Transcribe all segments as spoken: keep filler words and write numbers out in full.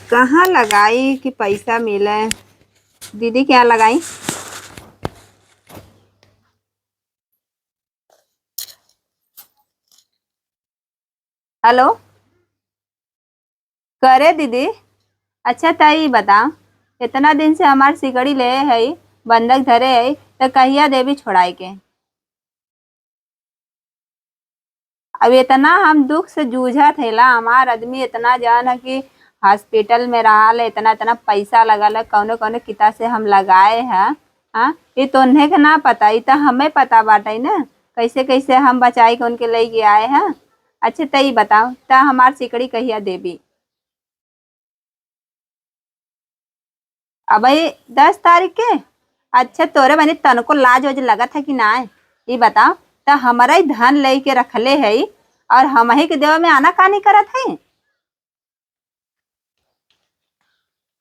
कहाँ लगाई कि पैसा मिले? दीदी के यहाँ लगाई। हेलो, करे दीदी। अच्छा, त ई बताओ, इतना दिन से हमार सिकड़ी ले है, बंधक धरे है, त कहिया देबी छोड़ाई के? अब इतना हम दुख से जूझत है ला, हमार आदमी इतना जौन है कि हॉस्पिटल में रहल है, इतना इतना पैसा लगल है, कौने कौने किता से हम लगाए हैं। हाँ, ये तो उन्हें के ना पता, ये तो हमें पता बाटे ना, कैसे कैसे हम बचाई के उनके लेके आए हैं। अच्छा, त ई बताओ, त हमार सिकड़ी कहिया देबी? अबे दस तारीख के? अच्छा, तोरे बने तनको लाज वाज लगत है कि ना? ई बताओ, त हमारा ही धन लेके रखले है और हम ही के देवा में आनाकानी करत है।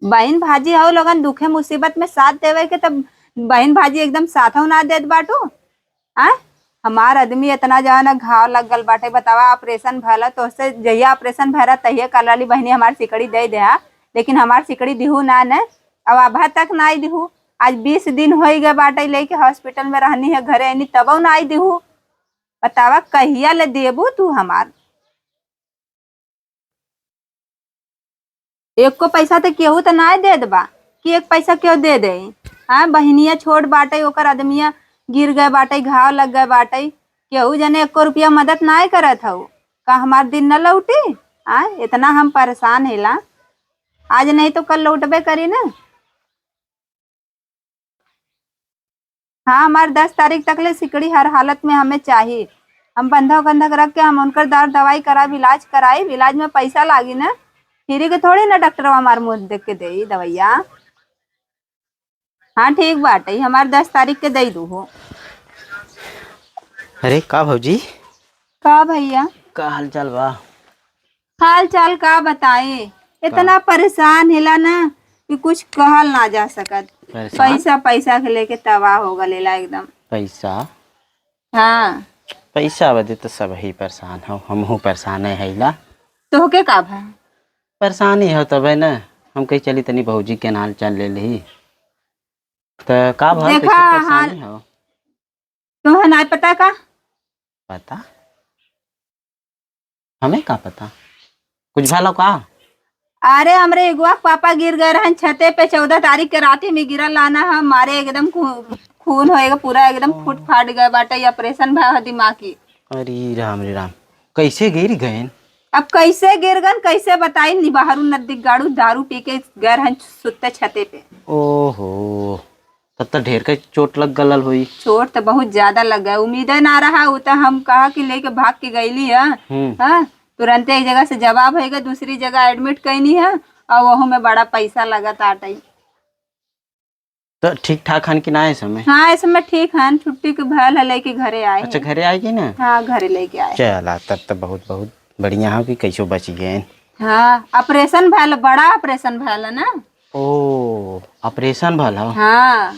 बहिन भाजी हौ लोगन, दुखे मुसीबत में साथ देवे के, तब बहिन भाजी एकदम साथौ ना देत बाटू। आय, हमार आदमी इतना जौन घाव लग गल बाटे, बतावा, ऑपरेशन भला, तोहसे जहिया ऑपरेशन भरा तहिया काल वाली बहिनी हमार सिकड़ी दे दे हा, लेकिन हमार सिकड़ी दिहू ना न, अब अभा तक ना दिहू। आज बीस दिन होई गए बाटे, लेके हॉस्पिटल में रहनी है, घरे आईनी तबौ ना दिहू। बतावा, कहिया ले देबू तू हमार? एको पैसा त केहू त नाय देत बा कि एक पैसा केहू दे दे। हाँ, बहिनिया छोट बाटे, ओकर आदमिया गिर गए बाटे, घाव लग गए बाटे, केहू जने एको रुपया मदद नाय करत हऊ। का हमार दिन न लौटी? हाँ, इतना हम परेशान हेला, आज नहीं तो कल लौटबे करी ना। हाँ, हमार दस तारीख तक ले सिकड़ी हर हालत में हमें चाही। हम बंधक उंधक रख के हम उनकर दर दवाई कराब, इलाज कराइब। इलाज में पैसा लागी ना, फ्री के थोड़ी ना डॉक्टरवा हमार मुँह देख के देई दवाइया। हाँ, ठीक बाटे, हमार दस तारीख के दे दू हो। अरे का भौजी? का भैया? का हाल चाल बा? हाल चाल का बताई, इतना का? परेशान हिला ना कि कुछ कहल ना जा सकत। परेशान? पैसा, पैसा के लेके तबाह हो गलेला एकदम। पैसा? हाँ। पैसा बदे तो सब ही परेशान हो, हमहू परेशान है हिला। तोहके का भा? परेशानी हो तबे न, हम कही चली तनी भौजी के हाल चाल ले ली। त का भा, देखा, कैसे परेशानी हाल हो? तोहे नाय पता का? पता? हमें का पता? कुछ भा लो का? अरे, हमरे एगुआ के पापा गिर गए रहन छते पे, चौदह तारीख के राती में गिरल लाना है, मारे एकदम खू-, खून होएगा पूरा, एकदम ओह। फूट फाट गए बाटे, ऑपरेशन भा है दिमाग की। अरे राम रे राम, कैसे गिर गए? अब कैसे गिर गन, कैसे बताई? नि बाहरू नदी गाड़ू दारू पी के गए रहन सुत्ते छते पे। ओहो, तब तो ढेर के चोट लग गलल होई। चोट तो बहुत ज्यादा लग गया, उम्मीदे ना रहा। वो तो हम कहा कि लेके भाग के गईली है। हम्म। हाँ, तुरंते एक जगह से जवाब होएगा, दूसरी जगह एडमिट कैनी है और वहू में बड़ा पैसा लगत आटई। तो ठीक ठाक हन कि ना इस समय? हाँ, इस समय ठीक हन, छुट्टी के भयल है, लेके घरे आए अच्छा, हैं। घरे आए कि ना? हाँ, घरे लेके आए। चला, तब तो बहुत, बहुत बढ़िया हो कि कैसो बच गए। हाँ, ऑपरेशन भयल, बड़ा ऑपरेशन भयल है ना। ओ, ऑपरेशन भयल हो? हाँ।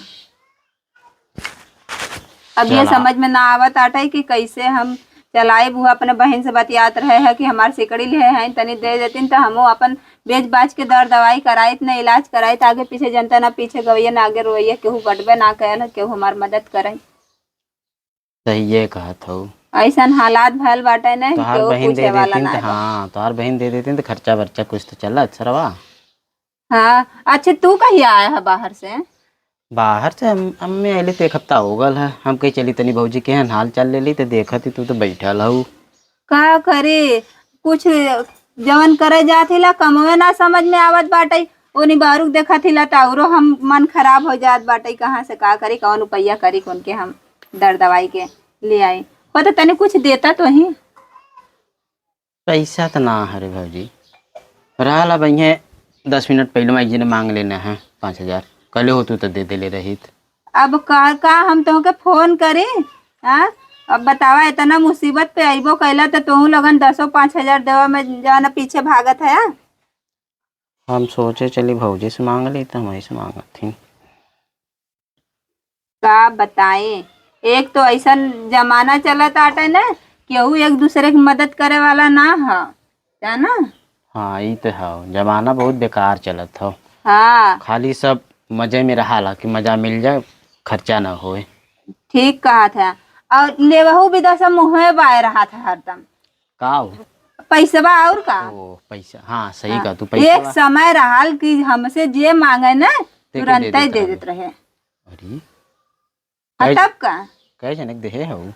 अब ये चला। समझ में ना आवत आटे कि कैसे हम चलाइब। वो अपने बहिन से बतियात रहे है कि हमार सिकड़ी लिहे हैं, तनी दे देतीन त हमहू अपन बेच बाच के दर दवाई कराइत, न इलाज कराइत, आगे पीछे जनता ना पीछे गवैया ना आगे रोवैया, केहू बटबे ना कयल, केहू हमार मदद करे। सही ये कहत हऊ। ऐसन हालात भयल बाटे न, तोहार केहू बहिन दे पूछे वाला देतीन ना त, बा। हाँ, तोहार बहिन दे देतीन त खर्चा बर्चा कुछ तो चलत सरवा। हाँ, अच्छा, तू कहिया आया है बाहर से? बाहर से हम, हमें अइले तो एक हफ्ता हो गल है। हम कही चली तनी भौजी के यहाँ हाल चाल ले ली, तो देखत ही तू तो बैठल हऊ। का करे, कुछ जवन करे जात हिला, कमवे ना समझ में आवत बाटे। ओनी बारू देखत हिला, त औरो हम मन खराब हो जात बाटे। कहाँ से का करी, कौन उपाया करी, कौन के हम दर दवाई के ले आई। पता तनी कुछ देता तो ही। पैसा त ना है रे भौजी, रहल अब इहें दस मिनट पहले मैं एक जने मांग लेना है पाँच हजार, कहले हो तू तो दे देले रहित। अब का, का हम तोहके फोन करी? हाँ, अब बतावा, इतना मुसीबत पे अइबो कैला त तोहू लोगन दसो पाँच हजार देवा में जाना पीछे भागत है। हम सोचे चली भौजी से मांग ली, तो हम ऐसे मांगत थी। का बताई, एक तो ऐसन जमाना चलत आटे न, केहू एक दूसरे के मदद करे वाला ना ह, जाना। हाँ, ई त हौ, जमाना बहुत बेकार चलत हौ। हाँ। खाली सब मजे में रहाला कि मजा मिल जाए, खर्चा ना होए। ठीक कहत है। और लेवहू बिदा सब मुँहे बाय रहत है हरदम। का हो? पैसवा और का? ओ, पैसा, हाँ, सही हाँ। कहा तू, एक पैसवा। समय रहल कि हमसे जे मांगे ना, तेके दे तुरंते देत दे रहल। देत रहे। अरे। हाँ, कै-, तब का? कै जनक देहे हऊ?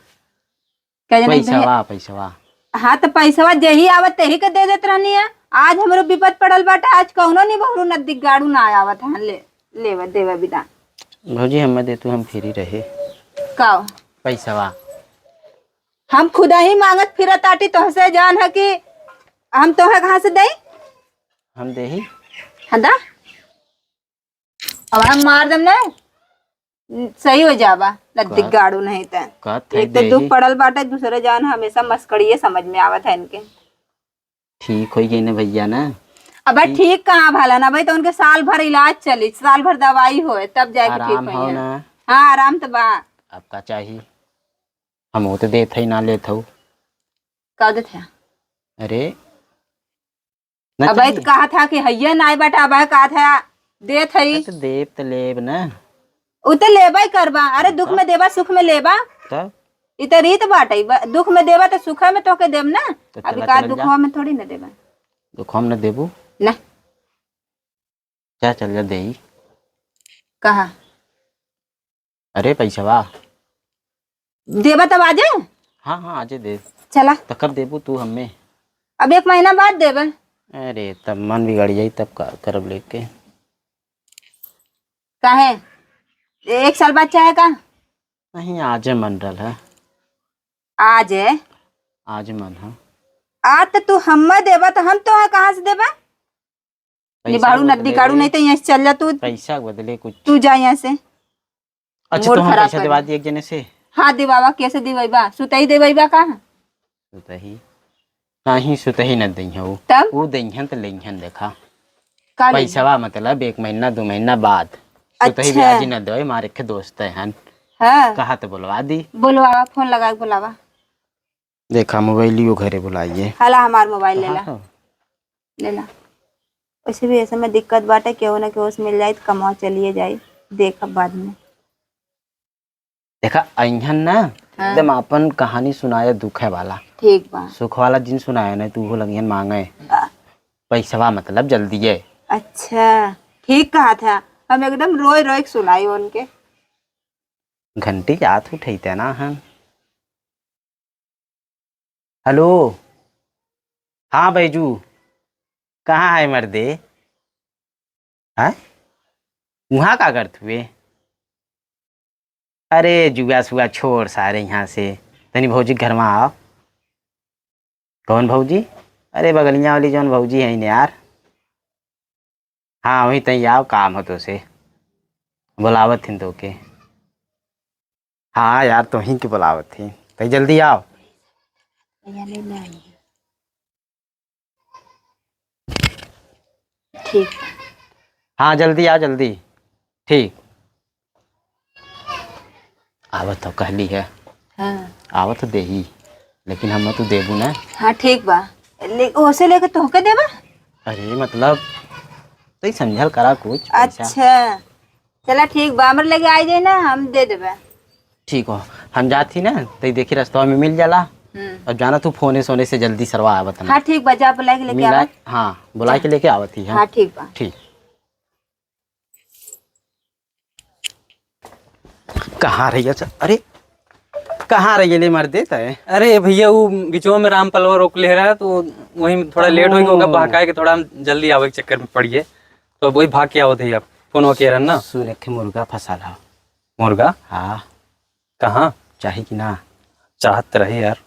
कै जनक देहे? पैसवा, पैसवा। हाँ, तो पैसवा जेही आवत तेही के दे देत रहनी है। आज हमरो विपद पड़ल बाटे, आज कौनो निबहरू नद्दी गाड़ू ना आवत है, ले, लेवा देवा बिदा। भौजी, हमें दे तू, हम free रहे। का? पैसवा। हम खुदा ही मांगत फिरत आटी तोहसे, जान है कि हम तोहे कहाँ से देई? हम देही। हाँ दा। अब हम मार देम ना, सही हो जाबा, नद्दी का? गाड़ू नहीं त। का थे एक तो दुख देही? पड़ल बाटे, दूसरे जान हमेशा मस्कड़िए समझ में आवत है इनके। ठीक होई गई ना भैया ना। अबे ठीक। ठीक कहाँ भला ना भाई, तो उनके साल भर इलाज चली, साल भर दवाई होए, तब जाके ठीक आराम हो होइहैं। ना। हाँ, आराम तो बा। अब का चाही? हम वो तो देत है ना लेत हऊ। का देत है? अरे, ना अब तो आई तो दे। कहा था कि हइये ना आई बाटा, अब आई कहा था देत है। ना तो देब तो लेब ना। उ तो लेबा ही करबा। अरे दुख का? में देबा, सुख में लेबा। तब? इ तो रीत बाटे, ब-, दुख में देबा तो सुख में तोके देब ना। तो अभी चला, का चला जा। दुखवा में थोड़ी ना देबा। दुखवा में ना देबू? ना। जा चल जा देई। कहा? अरे पैसवा। देबा तब आजे? हाँ, हाँ, आजे दे। चला। तो कब देबू तू हमें? अब एक महीना बाद देबे। अरे तब मन बिगड़ जाई, तब का करब लेके? काहे? एक साल बाद चाहे का? नहीं, आजे मन रहल है। आजे? आज मन है। आज तो तू हमें देबा तो हम तोहे कहाँ से देबा? पैसा निबाड़ू के नद्दी बदले काड़ू रे। नहीं तो यहाँ से चल जा तू। पैसा के बदले कुछ। तू जा यहाँ से। अच्छा, मूड तो हम खराब पैसा कर दिवा दे। दी एक जने से। हाँ, दिवावा, कैसे दिवाईबा? सुतही दिवाईबा का? सुतही? नहीं, सुतही न दइहन वो। तब? वो दइहन तो लइहन, देखा। का लइहन? पैसवा मतलब एक महीना, दो महीना बाद। सुतही अच्छा। ब्याजी न देवे, मारे के दोस्त है हन। हाँ। कहा तो बोलवा दी। बोलवा, फोन लगा के बोलावा। देखा, मोबाइलियो घरे बुलाइए। हला हमार मोबाइल ले ला। हाँ। ले ला। वैसे भी ऐसे में दिक्कत बाटे, केहू ना केहू से मिल जाई त कमवा चलिए जाई, देखब बाद में। देखा, अइहन ना, हाँ। एकदम आपन कहानी सुनाए दुखे वाला। ठीक बा। सुख वाला जिन सुनाए ना, तू हो लगिहन मांगे। आ। पैसवा मतलब जल्दी है। अच्छा, ठीक कहा था, हम एकदम रोए रोए के सुनाई उनके। घंटी के हाथ उठैते ना हम। हेलो, हाँ बैजू, कहाँ है मर्दे? हैं? उहाँ का करत हुए? अरे जुआ सुआ छोड़ सारे यहाँ से, तनी भौजी के घर में आओ। कौन भौजी? अरे बगलिया वाली जौन भौजी है ने यार। हाँ, वहीं तहीं आओ, काम हो तोसे। बोलावत हिन तोके। हाँ यार, तोहीं के बोलावत ही। तई जल्दी आओ। भैया ले ले आई। ठीक। हाँ, जल्दी आओ, जल्दी। ठीक। आवत हो कहली है। हाँ। आवत हो देही, लेकिन हम तो देबू ना। हाँ, ठीक बा। ले, ओसे लेके तोहके देबा? अरे, मतलब, तई समझल करा कुछ पैसा। अच्छा। चला, ठीक बा, हमरे लगे आ जाए ना, हम दे देबे। ठीक हो, हम जात ही ना, तई देखी रस्तवा में मिल जाला। हम्म। अब जाना तू फोने सोने से जल्दी सरवा आवत ना। हाँ, ठीक बा, जा बुला के लेके मिला, आवा। हाँ, बुला के लेके आवत ही, हाँ। हाँ, ठीक बा। ठीक। कहाँ रहिया चा-, अरे, कहाँ रहिए ले मर्दे तय? अरे भैया, वो बिचवा में राम पलवा रोक ले रहा, तो वहीं थोड़ा लेट होई, ओका ओ। बहकाए के थोड़ा हम जल्दी आवे के चक्कर में पड़िए, तो वही भाग के आवत है आप। फोन ओके रहन ना। सुन, एक ठे मुर्गा फंसा ला। मुर्गा? हाँ। कहाँ? चाही कि ना? चाहत रहे यार,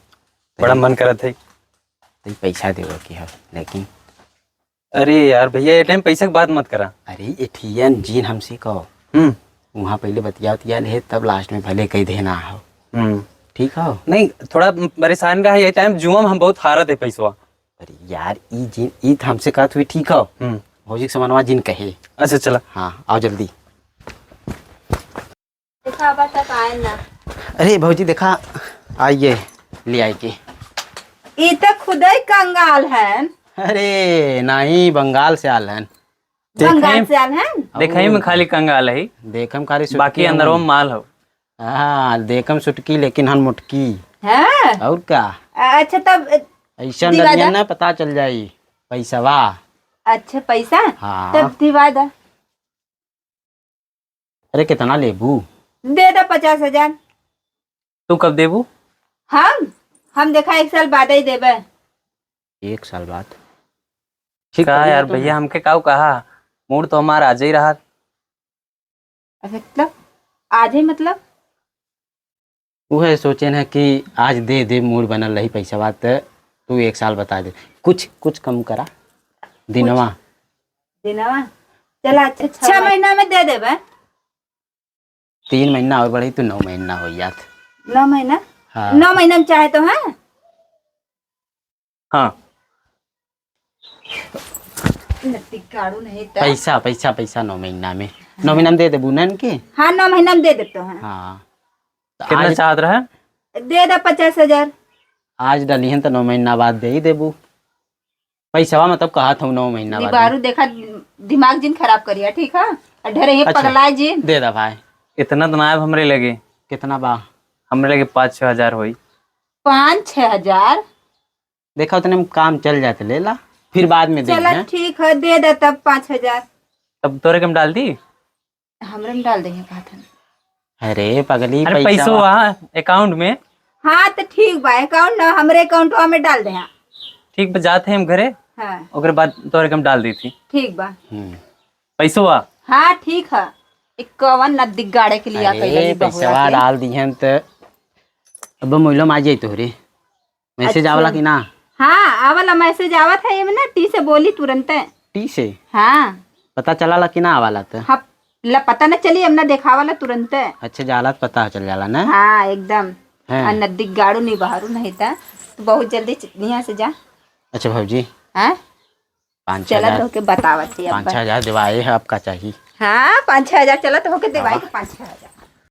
बड़ा तनी मन करत है। तनी पैसा देवे के हो, लेकिन अरे यार भैया, ये टाइम पैसा के बात मत करा। अरे एठियन जिन हमसे कहो। हम्म। वहाँ पहले बतिया उतिया ले, तब लास्ट में भले कह देना हो। हम्म। ठीक हो? नहीं, थोड़ा परेशान रहा ये टाइम, जुआ में हम बहुत हारत है पैसवा। अरे यार, ई जिन, ई त हमसे कहत हुई ठीक हो। हम्म। भौजी के समनवा जिन कहे। अच्छा, चला। हाँ, आओ जल्दी। देखा, अब तक आए ना। अरे भौजी, देखा, आइए, ले आए के। ई त खुदे कंगाल है, अरे नाहीं, बंगाल से आल हन। बंगाल से आल हन? देखई में खाली कंगाल ही, देखम खाली सुटकी बाकी अंदरवा में माल हो। हाँ, देखम सुटकी लेकिन हन मोटकी। हाँ। और का? अच्छा तब ऐसा दिवा दा। ना पता चल जाई पैसवा। अच्छा पैसा? हाँ। तब दिवा दा। अरे कितना लेबू? दे दा पचास हजार। तू कब देबू? हम हम देखा एक साल बाद ही देबे। एक साल बाद? ठीक का है, यार तो भैया, हमके काऊ कहा, मूड तो हमार आज ही रहा। अच्छा, मतलब आज ही मतलब? उहे सोचे न कि आज दे दे, मूड बनल रही पैसा बात, तू एक साल बता दे, कुछ कुछ कम करा दिनवा। दिनवा चला, अच्छा, छह महीना में दे देबे। तीन महीना और बढ़ी तो नौ महीना हो जात। नौ महीना? हाँ। नौ महीना में चाहे तो, हाँ। हाँ। नती काढ़ू नहीं तो। पैसा, पैसा, पैसा नौ महीना में। हाँ। नौ महीना में दे देबू ना इनके? हाँ, नौ महीना में दे देते हैं। हाँ। तो कितना आज चाहत रहे? दे दे पचास हजार। आज डाली हैं तो नौ महीना बाद दे ही देबू। पैसवा मतलब कहा था नौ महीना बाद। बारू देखा, दिमाग जिन खराब करिया, ठीक है? और ढेरे ही अच्छा। पगलाए जिन। दे दा भाई। इतना तो ना आए हमरे लगे। कितना बा? हमरे लगे पाँच छः हजार होई। पाँच छः हजार? देखा उतने में काम चल जाते, ले ला, फिर बाद में दे चला हैं। ठीक है, दे दे तब पाँच हजार। तब तोरे के हम डाल दी। हमरे में डाल देंगे, कहा था। अरे पगली, अरे पैसा पैसो वा। वहाँ अकाउंट में। हाँ तो ठीक बा, अकाउंट ना हमरे अकाउंटवा में डाल दे। हाँ। ठीक बा, जाते हैं हम घरे। हाँ। ओकरे बाद तोरे के हम डाल दी थी। ठीक बा। हम्म। पैसो वा। हाँ ठीक है। एक कवन न दिगाड़े के लिए अरे, कैले ही बहुआ पैसवा के। डाल दी हैं तो अब मोइलो में आ जाई तोहरे। मैसेज अच्छा। आवला कि ना? हाँ, आवला, मैसेज आवत है, एमे ना टी से बोली तुरंते। टी से? हाँ। पता चलाला कि ना आवाला त? हाँ, ला पता न चली, एमे ना देखावाला तुरंते। अच्छा, जाला त पता चल जाला ना? हाँ, एकदम। हाँ। आ नदी गाड़ू नहीं बहरू नहीं त, तो बहुत जल्दी च-, यहाँ से जा। अच्छा भौजी। हाँ? पाँच चला हजार। तो के बतावत ही अब। पाँच छः हजार देवाए है, अब का चाहिए? हाँ, पाँच छः हजार चला तो होके देवाए हाँ। के पाँच छः हजार।